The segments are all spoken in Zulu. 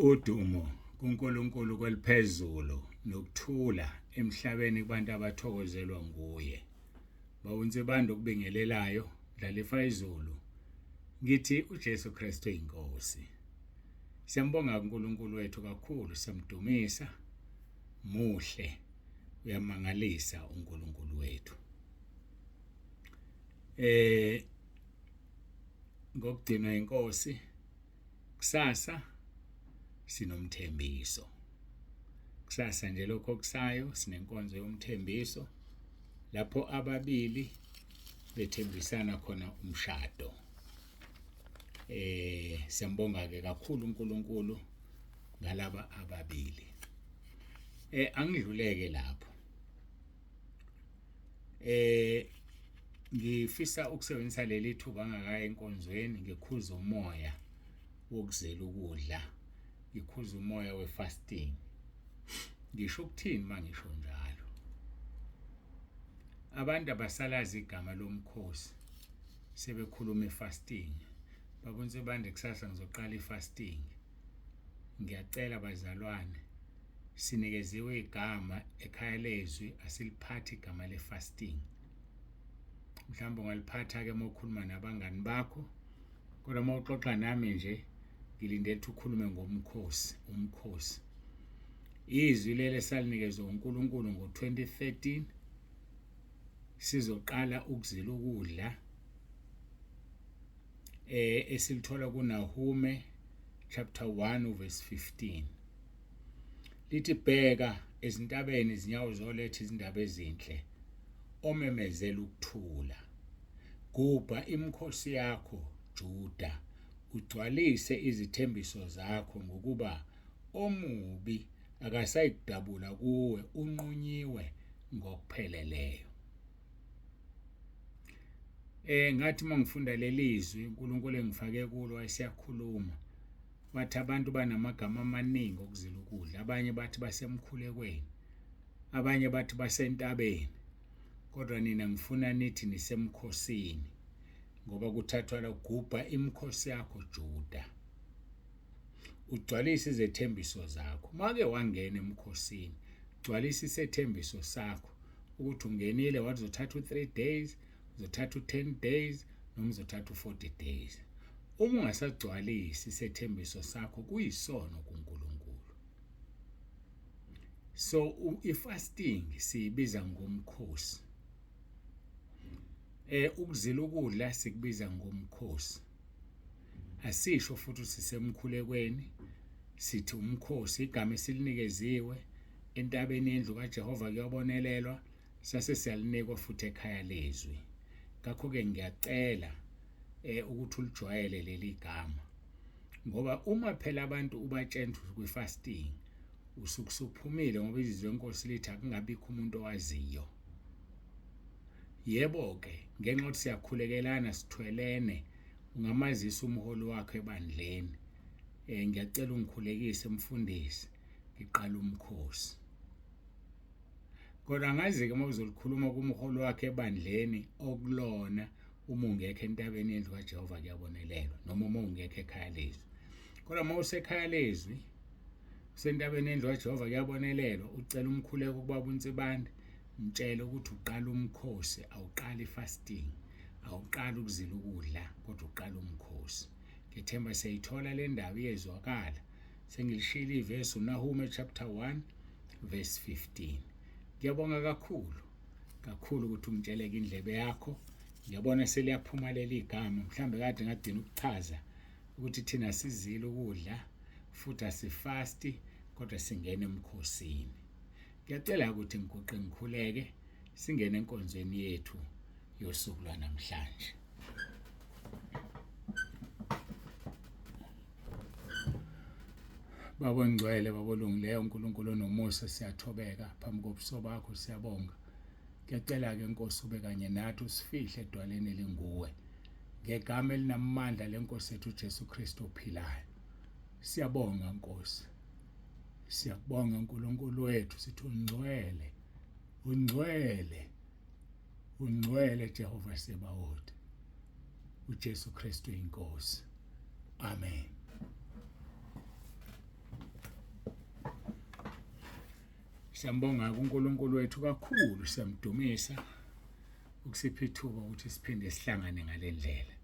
Udumo kuNkulunkulu kweliphezulu nokuthula emhlabeni kubantu abathokozelwa nguye. Bawunsibanda okubingelelayo Dlalifa izulu ngithi uJesu Kristu inkosi. Siyambonga uNkulunkulu wethu kakhulu siyamdumisa muhle uyamangalisa uNkulunkulu wethu. Eh ngokugcinwa inkosi Kusasa sinomthembiso. Kusasa nje lokho okusayo sinenkonzo yomthembiso lapho ababili bethembisana khona umshado. Eh siyambonga ke kakhulu uNkulunkulu ngalaba ababili. Eh angidluleke lapho. Eh ngifisa ukusebenzisa leli thuba ngakaya enkonzweni ngikhuza umoya wokuzela ukudla ngikhuza umoya we-fasting ngisho ukuthini uma ngisho njalo abantu abasalazi igama lomkhosi sebekhuluma i-fasting babunse bande kusasa ngizoqala i-fasting ngiyacela bazalwane Sinikeziwe igama ekhaya lezwi asiliphathi igama le-fasting. Mhlawumbe ungaliphatha-ke uma ukhuluma nabangani bakho, kodwa uma uxoxa nami nje ngilindele ukuthi ukhulume ngomkhosi, umkhosi. Izwi leli esalinikezwa uNkulunkulu ngo-2013 sizoqala ukuzila ukudla eh esilithola kuNahume chapter 1 verse 15 lithi bheka ezintabeni izinyawo zoletha izindaba ezinhle omemezela ukuthula gubha imikhosi yakho Juda ugcwalise izithembiso zakho ngokuba omubi akasayikudabula kuwe unqunyiwe ngokupheleleyo Eh ngathi mangifunda leli zwi uNkulunkulu engifake kulo wayeseyakhuluma wathi abantu banamagama amaningi okuzila ukudla abanye bathi basemkhulekweni abanye bathi basentabeni kodwa nina ngifuna nithi nisemkhosini ngoba kuthathwa la gubha imikhosi yakho Juda ugcwalise izethembiso zakho make wangena emkhosini gcwalisa isethembiso sakho ukuthi ungenile wathi uzothatha u-3 days uzothatha u-10 days noma uzothatha u-40 days uma ungasagcwalisi isethembiso sakho kuyisono kuNkulunkulu so i-fasting siyibiza ngomkhosi eh ukuzila ukudla sikubiza ngomkhosi asisho futhi sisemkhulekweni sithi umkhosi igama esilinikeziwe entabeni yendlu kaJehova kuyobonelelwa sase siyalinikwa futhi ekhaya lezwi ngakho-ke ngiyacela eh ukuthi ulijwayele leli gama ngoba uma phela abantu ubatshela ukuthi kwi-fasting usuke usuphumile ngoba izwi lenkosi lithi akungabikho umuntu owaziyo yebo-ke ngenxa yokuthi siyakhulekelana sithwelene ungamazisa umholi wakho ebandleni um ngiyacela ungikhulekise mfundisi ngiqala umkhosi Kodwa angazi-ke uma uzolikhuluma kumholi wakhe ebandleni okulona uma ungekho entabeni yendlu kaJehova kuyabonelelwa noma uma ungekho ekhaya lezwi. Kodwa uma usekhaya lezwi usentabeni yendlu kaJehova kuyabonelelwa ucela umkhuleko kubaba uNsibande mtshele ukuthi uqala umkhosi awuqali fasting awuqali ukuzila ukudla kodwa uqala umkhosi ngethemba siyayithola le ndaba iyezwakala sengilishiyile ivesi uNahume chapter 1 verse 15 ngiyabonga kakhulu kakhulu ukuthi ungitsheleke indlebe yakho ngiyabona seliyaphuma leli gama mhlambe kade ngadina ukuchaza ukuthi thina sizile ukudla futhi asifasti kodwa singena emkhosini ngiyacela ukuthi ngiguqe ngikhuleke singene enkonzweni yethu yosuku lwanamhlanje Baba ongcwele, Baba olungileyo, uNkulunkulu onomusa, siyathobeka phambi kobuso bakho, siyabonga. Ngiyacela-ke Nkosi ube kanye nathi usifihle edwaleni elinguwe. Ngegama elinamandla lenkosi yethu uJesu Kristu ophilayo. Siyabonga Nkosi. Siyakubonga uNkulunkulu wethu sithi ungcwele. Ungcwele. Ungcwele Jehova Sebawoti. uJesu Kristu inkosi. Amen. Siyambonga uNkulunkulu wethu kakhulu, siyamdumisa ukusipha ithuba ukuthi siphinde sihlangane ngalendlela.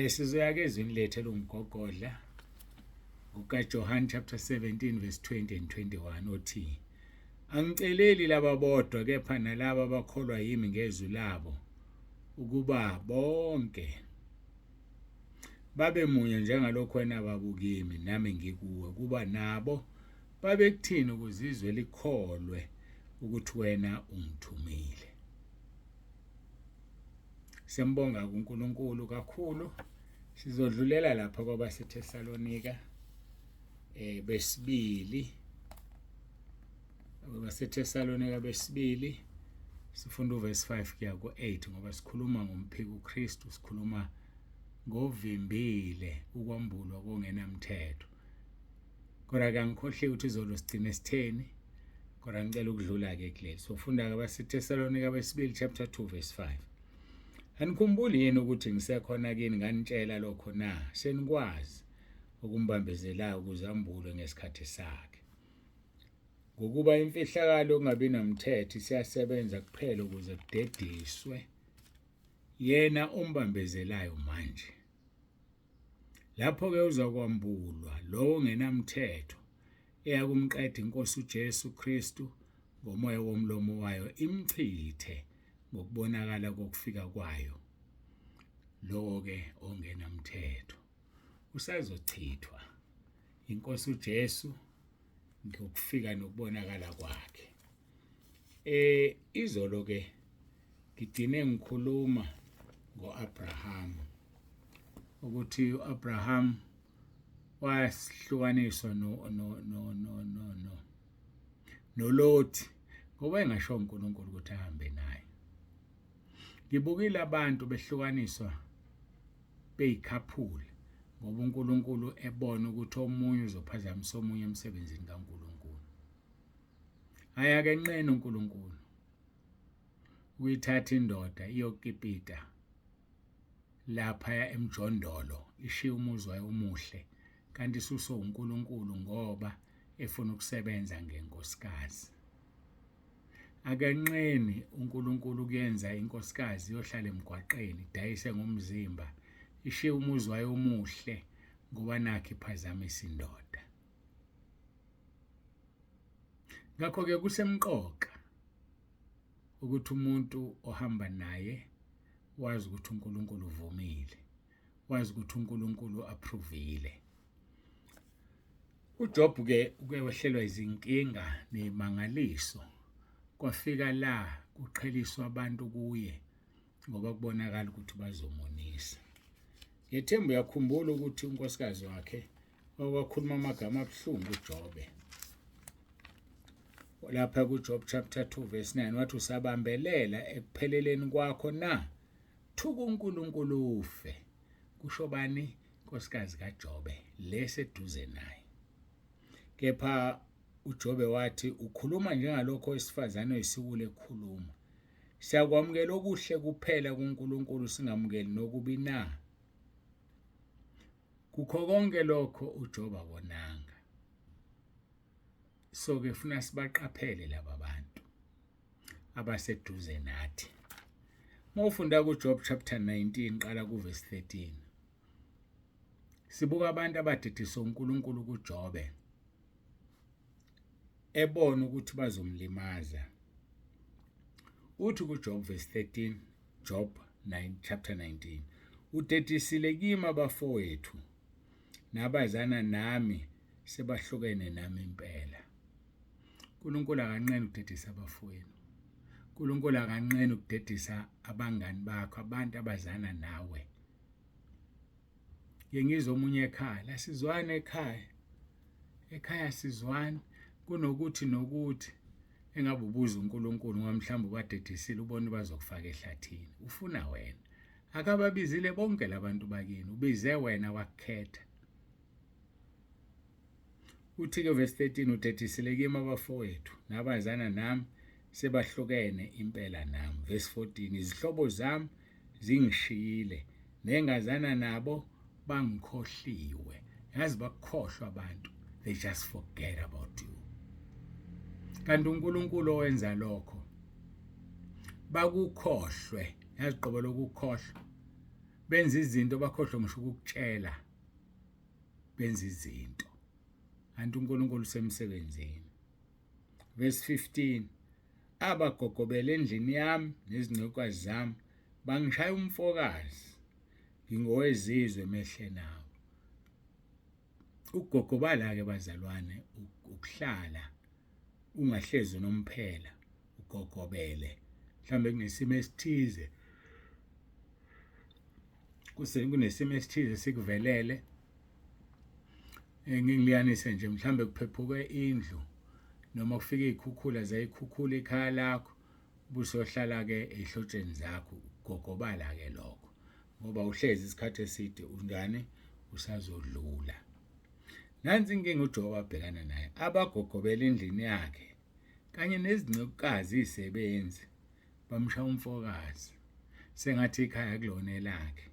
Sizoya ke ezwini lethu elungumgogodla kukaJohn chapter 17 verse 20 and 21 othi, Angiceleli laba bodwa kepha nalaba abakholwa yimi ngezwi labo ukuba bonke babe munye njengalokhu wena babukimi nami ngikuwe, kuba nabo babe kuthini ukuze izwe likholwe ukuthi wena ungithumile. Siyambonga kuNkulunkulu kakhulu. Sizodlulela lapha kwabaseThesalonika besibili, kwabaseThesalonika besibili sifunda uverse 5 kuya ku-8, ngoba sikhuluma ngomphiko uKristu, sikhuluma ngovimbile ukwambulwa kongenamthetho. Kodwa ke angikhohliwe ukuthi izolo sigcine sitheni, kodwa ngicela ukudlula-ke kuleli. Sofunda-ke abaseThesalonika besibili chapter 2 verse 5. Anikhumbuli yini ukuthi ngisekhona kini nganitshela lokho na? Senikwazi okumbambezelayo ukuze ambulwe ngesikhathi sakhe. Ngokuba imfihlakalo yokungabi namthetho isiyasebenza kuphela ukuze kudediswe yena ombambezelayo manje. Lapho-ke uzakwambulwa lowo ongenamthetho, eyakumqeda iNkosi uJesu Kristu ngomoya womlomo wayo, imchithe ngokubonakala kokufika kwayo. Lowo-ke ongenamthetho usazochithwa iNkosi uJesu ngokufika nokubonakala kwakhe. Izolo ke ngigcine ngikhuluma ngoAbraham ukuthi uAbraham wasihlukaniswa no no no no no no noLothi ngoba engasho uNkulunkulu ukuthi ahambe naye. Ngibukile abantu behlukaniswa beyikhaphula ngoba uNkulunkulu ebona ukuthi omunye uzophazamisa omunye emsebenzini kaNkulunkulu. Hhayi akenqeni uNkulunkulu ukuyithatha indoda iyokipita laphaya emjondolo ishiye umuzi wayo omuhle kanti isuswe uNkulunkulu ngoba efuna ukusebenza ngenkosikazi. Akenqeni uNkulunkulu ukuyenza inkosikazi iyohlala emgwaqeni idayise ngomzimba ishiye umuzi wayo omuhle ngoba nakho iphazamisa indoda. Ngakho-ke kusemqoka ukuthi umuntu ohamba naye wazi ukuthi uNkulunkulu uvumile, wazi ukuthi uNkulunkulu approvile. UJob ke uke wehlelwa izinkinga nezimangaliso, kwafika la kuqheliswa abantu kuye ngoba kubonakala ukuthi bazomonisa. Ngethemba uyakhumbula ukuthi unkosikazi wakhe wakhuluma amagama abuhlungu kuJobe. Lapha kuJob chapter 2 verse 9 wathi, usabambelela ekupheleleni kwakho na? Thuka uNkulunkulu ufe. Kusho bani? Nkosikazi kaJobe leseduze naye. Kepha uJobe wathi ukhuluma njengalokho owesifazane oyisiwula ekhuluma. Siyakwamukela okuhle kuphela kuNkulunkulu singamukeli nokubi na? Kukho konke lokho uJobe akonanga. So ke funa sibaqaphele laba bantu abaseduze nathi. Uma ufunda kuJob chapter 19 qala kuverse 13. Sibuka abantu abadidiswa uNkulunkulu kuJobe ebona ukuthi bazomlimaza. Uthi kuJob verse 13, Job 9 chapter 19, udedisile kimi abafowethu nabazana nami sebahlukene nami impela. uNkulunkulu akanqeni ukudedisa abafowenu. uNkulunkulu akanqeni ukudedisa abangani bakho, abantu abazana nawe. Ngike ngizwe omunye ekhala, asizwani ekhaya. Ekhaya sizwani kunokuthi nokuthi engabe ubuza uNkulunkulu ngoba mhlawumbe ubadedisile ubone bazokufaka ehlathini. Ufuna wena. Akababizile bonke labantu bakini, ubize wena wakukhetha. Uthi-ke verse 13, udedisile kimi abafowethu nabazana nami sebahlukene impela nami. Verse 14, izihlobo zami zingishiyile nengazana nabo bangikhohliwe. Yazi bakukhohlwa abantu, they just forget about you. Kanti uNkulunkulu owenza lokho bakukhohlwe, yazi qobo lokukhohlwa, benza izinto bakhohlwe ngisho ukukutshela, benza izinto. Kanti uNkulunkulu usemsebenzini. Verse 15 abagogobele endlini yami nezincekukazi zami bangishaya umfokazi ngingowezizwe emehlweni abo. Ukugogobala-ke bazalwane ukuhlala ungahlezi unomphela ugogobele mhlawumbe kunesimo esithize kunesimo esithize sikuvelele ngingiliyanise nje mhlawumbe kuphephuke indlu noma kufike izikhukhula zayikhukhula ikhaya lakho busohlala-ke ey'hlotsheni zakho ugogobala-ke lokho ngoba uhlezi isikhathi eside unjani usazodlula. Nansi inkinga uJobe abhekana nayo, abagogobela endlini yakhe kanye nezincekukazi izisebenzi bamshaya umfokazi sengathi ikhaya kulona elakhe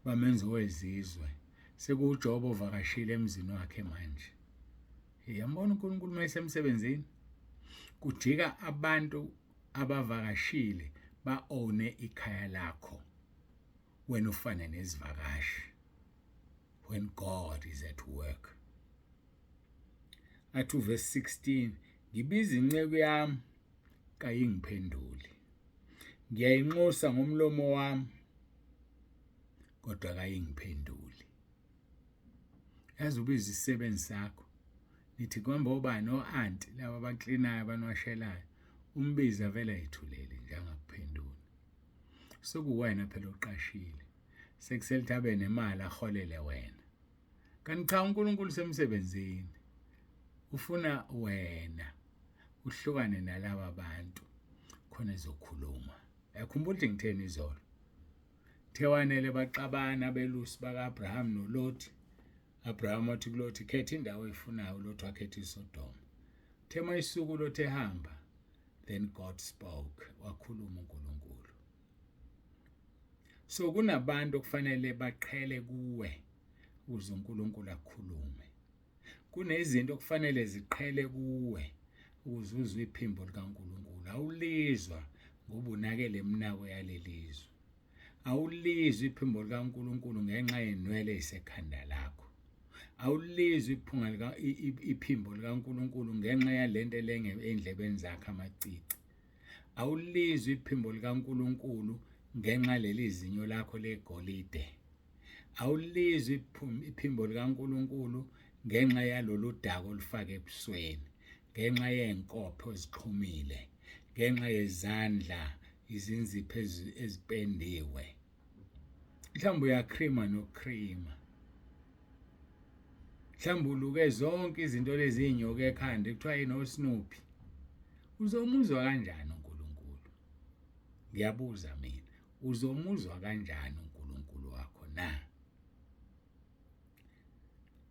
bamenza owezizwe sekuwuJobe ovakashile emzini wakhe manje. Yambona uNkulunkulu uma esemsebenzini kujika abantu abavakashile ba-owne ikhaya lakho wena ufane nezivakashi when God is at work. Athi uverse 16 ngibiza inceku yami kayingiphenduli, ngiyayinxusa ngomlomo wami kodwa kayingiphenduli. Yazi ubiza isisebenzi sakho nithi kuhamba obani o-anti laba abaklinayo abanwashelayo umbiza vele ayithulele nje angakuphenduli. Sekuwena phela oqashile sekuselithi abe nemali aholele wena. Kanti cha uNkulunkulu usemsebenzini ufuna wena uhlukane nalaba bantu khona ezokhuluma. Uyakhumbula ukuthi ngitheni izolo? Thewanele baxabana abelusi baka-Abraham noLoti. Abraham wathi kuLoti, khetha indawo oyifunayo. uLoti wakhetha iSodoma. Thema isuku uLoti ehamba, then God spoke, wakhuluma uNkulunkulu. So kunabantu okufanele baqhele kuwe ukuze uNkulunkulu akhulume. Kunezinto okufanele ziqhele kuwe ukuze uzwe iphimbo likaNkulunkulu. Awulizwa ngoba unake lemnako yalelizwe. Awulizwa iphimbo likaNkulunkulu ngenxa yenwele ezisekhanda lakho. Awulizwa iphunga lika iphimbo likaNkulunkulu ngenxa yalento elenge endlebeni zakhe amacici. Awulizwa iphimbo likaNkulunkulu ngenxa leli zinyo lakho legolide. Awulizwa iphimbo likaNkulunkulu ngenxa yalolu daka olufake ebusweni, ngenxa yenkophe ozixhumile, ngenxa yezandla izinzipho ezipendiwe. Mhlawumbe uyakhrima nokukhrima. Mhlawumbe uluke zonke izinto lezi iy'nyoka ekhanda kuthiwa yini oSnoopy. Uzomuzwa kanjani uNkulunkulu? Ngiyabuza mina, uzomuzwa kanjani uNkulunkulu wakho na?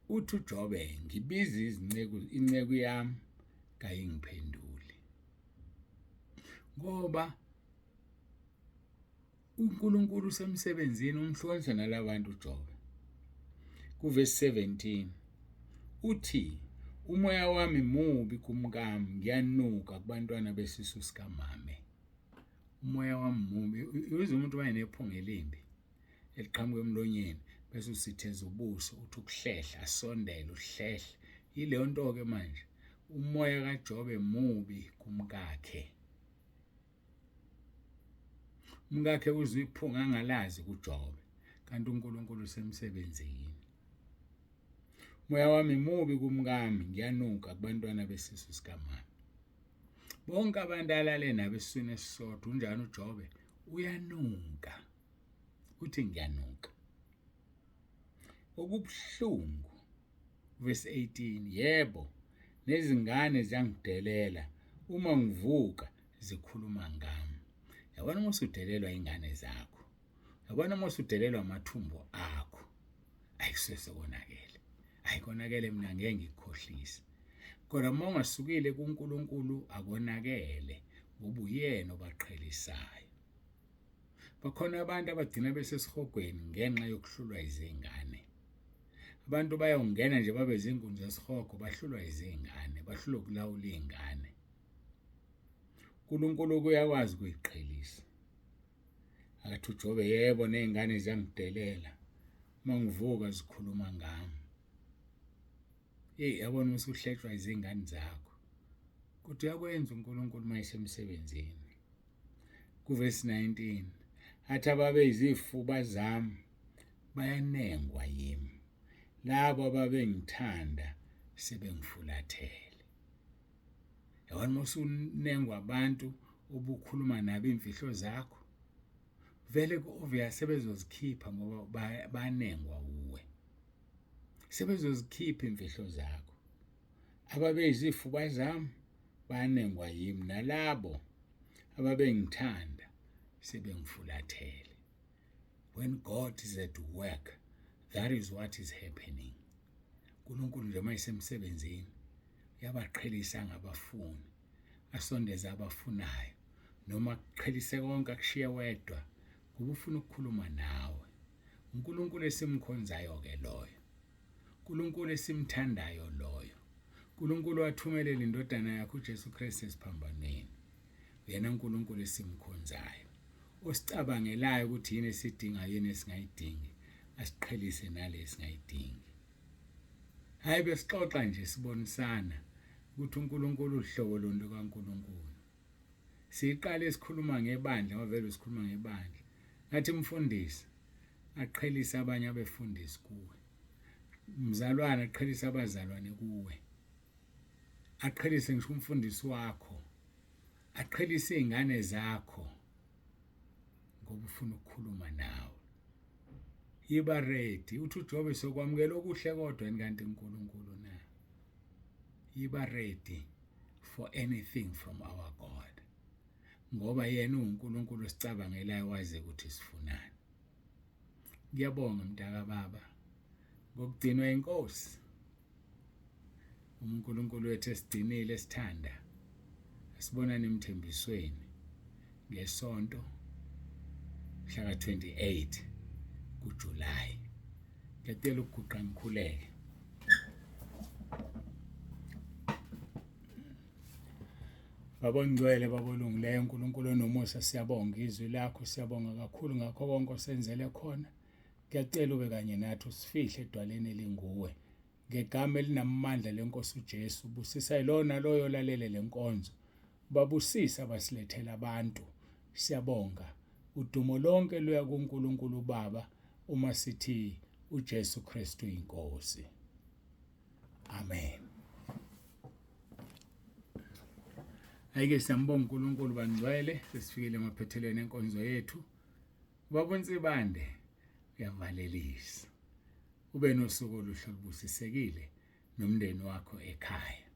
Uthi uJobe, ngibiza izinceku inceku yami kayingiphenduli. Ngoba uNkulunkulu usemsebenzini umhlukanisa nalabantu uJobe. Kuvesi 17 uthi umoya wami mubi kumkami ngiyanuka kubantwana besisu sikamame. Umoya wami mubi uyizwa umuntu wayenephunga elimbi eliqhamuka emlonyeni bese usitheza ubuso uthi ukuhlehla asondele uhlehle yileyo nto ke manje umoya kaJobe mubi kumkakhe. Umkakhe uzwa iphunga angalazi kuJobe, kanti uNkulunkulu usemsebenzini. Moya wami mubi kumkami, ngiyanuka kubantwana besisu sikamama. Bonke abantu alale nabo esiswini esisodwa, unjani uJobe? Uyanuka. Uthi ngiyanuka. Okubuhlungu verse 18 yebo nezingane ziyangidelela uma ngivuka zikhuluma ngami. Yabona uma usudelelwa ingane zakho, yabona uma usudelelwa amathumbu akho, ayikusuke sekonakele. Ayikonakele mina ngeke ngikukhohlise. Kodwa uma ungasukile kuNkulunkulu akonakele ngoba uyena obaqhelisayo. Bakhona abantu abagcina besesihogweni ngenxa yokuhlulwa izingane. Abantu bayongena nje babe zinkunzi zesihogo bahlulwa izingane, bahlulwa ukulawula iy'ngane. uNkulunkulu kuyakwazi ukuyiqhelisa. Akathi uJobe, yebo nezingane ziyangidelela, uma ngivuka zikhuluma ngami. Eyi, yabona uma usuhletshwa izingane zakho, kodwa uyakwenza uNkulunkulu uma esemsebenzini. Kuvesi 19 athi ababeyizifuba zami bayanengwa yimi, labo ababengithanda sebengifulathele. Yabona uma usunengwa abantu obukhuluma nabo iy'mfihlo zakho, vele ku-obvious sebezozikhipha ngoba banengwa wuwe. Sebezozikhipha iy'mfihlo zakho. Ababeyizifuba zami banengwa yimi, nalabo ababengithanda sebengifulathele. When God is at work, that is what is happening. uNkulunkulu nje uma esemsebenzini uyabaqhelisa angabafuni, asondeze abafunayo, noma akuqhelise konke akushiye wedwa ngoba ufuna ukukhuluma nawe. uNkulunkulu esimkhonzayo-ke loyo, uNkulunkulu esimthandayo loyo, uNkulunkulu wathumelela indodana yakhe uJesu Kristu esiphambanweni. Uyena uNkulunkulu esimkhonzayo, osicabangelayo ukuthi yini esidingayo, yini esingayidingi, asiqhelise nale esingayidingi. Hayi, besixoxa nje sibonisana ukuthi uNkulunkulu uhlobo loni lukaNkulunkulu. Siqale sikhuluma ngebandla, ngoba vele sikhuluma ngebandla. Ngathi mfundisi aqhelise abanye abefundisi kuwe, mzalwane aqhelise abazalwane kuwe, aqhelise ngisho umfundisi wakho, aqhelise izingane zakho, ngoba ufuna ukukhuluma nawe. Yiba ready. Uthi uJobe sokwamukela okuhle kodwa yini kanti uNkulunkulu na? Yiba ready for anything from our God, ngoba yena uNkulunkulu osicabangelayo, wazi ukuthi sifunani. Ngiyabonga mntaka baba ngokugcinwa inkosi. uNkulunkulu wethu esigcinile esithanda, asibonane emthembisweni ngesonto mhla ka-28 kuJuly. Ngiyacela ukuguqa ngikhuleke. Baba ongcwele, Baba olungileyo, uNkulunkulu onomusa, siyabonga izwi lakho, siyabonga kakhulu ngakho konke osenzele khona. Ngiyacela ube kanye nathi, usifihle edwaleni elinguwe. Ngegama elinamandla lenkosi uJesu, busisa yilona loyo olalele lenkonzo. Babusise abasilethela abantu. Siyabonga. Udumo lonke luya kuNkulunkulu uBaba uma sithi uJesu Kristu inkosi. Amen. Ayike siyambonga uNkulunkulu bangcwele, sesifikile emaphethelweni enkonzo yethu. Baba uNsibande uyavalelisa. Ube nosuku oluhle olubusisekile nomndeni wakho ekhaya.